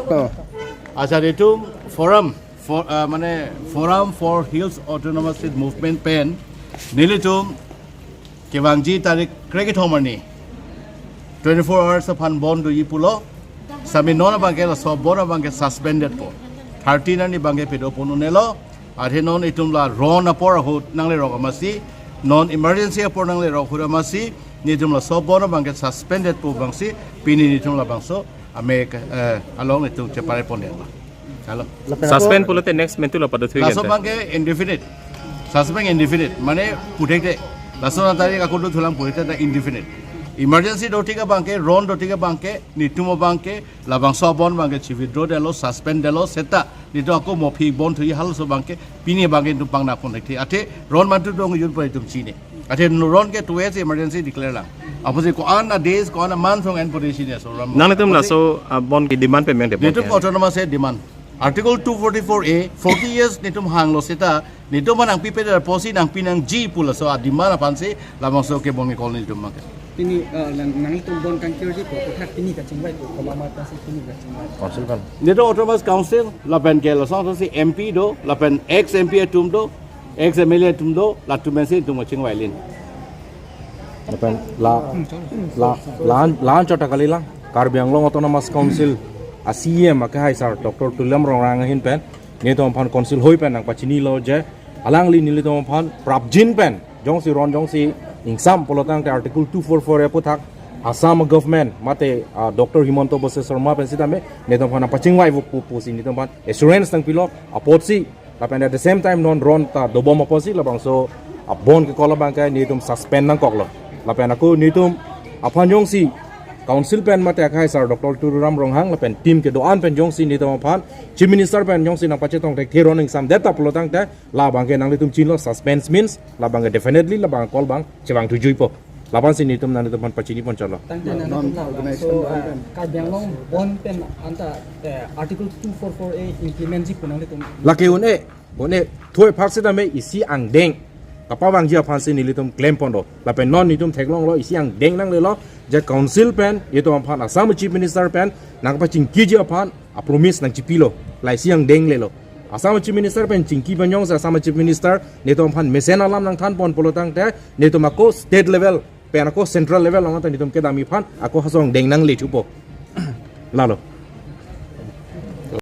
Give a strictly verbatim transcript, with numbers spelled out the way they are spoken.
Accha, itum forum for, uh, mane Forum for Hills Autonomous State Movement pen nelitum kevangji tarik krekethom arni twenty-four hours aphan bon doji pulo. Sami non abangke laso bon abangke suspended po. Thirteen arni abangke pado pon un-elo. Athe non itum la ron apor ahut nanglerok amatsi, non emergency apor nanglerok ahut amatsi, nelitum laso bon abangke suspended po abangsi, pini nelitum labangso amek, eh, along nelitum cheparai pondetlo. Halo. Suspend pulote next mentu la pado thuik laso ente. Abangke indefinite. Suspend indefinite. Mane puthekte. Laso na tarik ako dothulang puthekte ta indefinite. Emergency dotik abangke, ron dotik abangke, nelitum abangke, labangso bon abangke chi withdraw detlo, suspend detlo, seta nelitum ako mophi bon thuji halaso abangke, pini abangke nelitum pangna kon thekti. Athe ron mantu dong jun pore itum chini. Athe ron ke two years emergency declare lang. Apotsi ko-an a days, ko-an a month song en pore chini aso ron. Nanglitum laso, ah, bon ke demand pame ante bon nelitum ke? Autonomous he demand. Article two forty-four A, forty years nelitum hanglo seta, nelitum aphan nangpipedet apotsi nangpi nangji pu laso a demand aphansi labangso ke bon ke call nelitum abangke. Pini, eh, nang, nanglitum bon kangkirji po, kothak pini kachingvai po, komat amatsi pini kachingvai? Council pen. Nelitum Autonomous Council, lapen ke laso si M P do, lapen ex M P atum do, ex M L A atum do, latum pensi itum kachingvai lin. Lapen la, la, la, la-an chot ta kalilang. Karbi Anglong Autonomous Council a C E M akehai sar Doctor Tuliram Ronghang ahin pen nelitum aphan council hoi pen nangpachinilo je alangli nelitum aphan prapjin pen jongsi ron jongsi ingsam pulotangte Article two four four A aputhak Assam government mate, ah, Doctor Himanta Biswa Sarma pen sitame nelitum aphan nangpachingvai pu pusi nelitum aphan assurance nangpilo apotsi lapen at the same time non ron ta dobom apotsi labangso a bon ke call abangke nelitum suspend nangkoklo. Lapen ako nelitum aphan jongsi council pen mate akehai sar Doctor Tuliram Ronghang lapen team kedo-an pen jongsi nelitum aphan Chief Minister pen jongsi nangpachetong thekthe ron ingsamdet ta pulotangte labangke nanglitum chinilo, suspense means labangke definitely labang call abang chevang thujuipo. Lapensi nelitum nanglitum aphan pachini pon chalo. Tangte non nanglitum la organization so, don ah, pen. Karbi Anglong bon pen anta, eh, Article two four four A implement ji pu nanglitum. Lake un-e, un-e, thoi phak sitame isi angdeng kapavangji aphansi nelitum klem pon do. Lapen non nelitum theklonglo isi angdeng nanglelo je council pen itum aphan Assam Chief Minister pen nangpachingkiji aphan a promise nangchipilo. La isi angdeng lelo. Assam Chief Minister pen chingki pen jongsi Assam Chief Minister nelitum aphan mesen alam nangthan pon pulotangte nelitum ako state level pen ako central level along ta nelitum kedamji aphan ako halaso angdeng nangle thupo. Lalo.